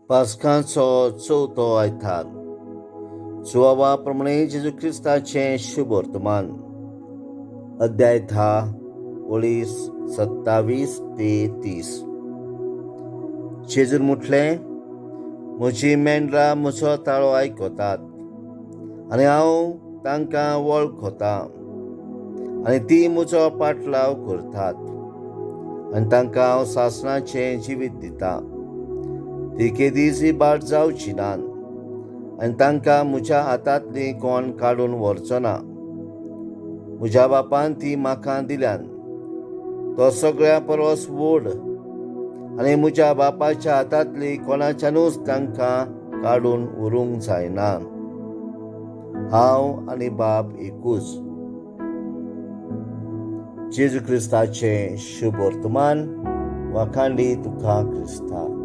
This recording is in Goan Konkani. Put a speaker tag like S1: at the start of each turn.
S1: पास्काचो चवथो आयतार. सुवावा प्रमाणे जेजू क्रिस्ताचें शुभ वर्तमान, अध्याय 10, ओळी 27 ते 30. जेजून म्हटलें, म्हजीं मेंढरां म्हजो ताळो आयकतात आनी हांव तांकां वळखतां आनी तीं म्हजो पाटलाव करतात आनी तांकां हांव सासणाचें जिवीत दितां. ती केदीच बाट जावची नात आनी तांकां म्हज्या हातांतली कोण काडून व्हरचो ना. म्हज्या बापान ती म्हाका दिल्यान. तो सगळ्या परस व्हड आनी म्हज्या बापाच्या हातांतली कोणाच्यानूच तांकां काडून व्हरूंक जायना. हांव आनी बाप एकूच. जेजू क्रिस्ताचें शुभ वर्तमान. वाखांडी तुका क्रिस्ता.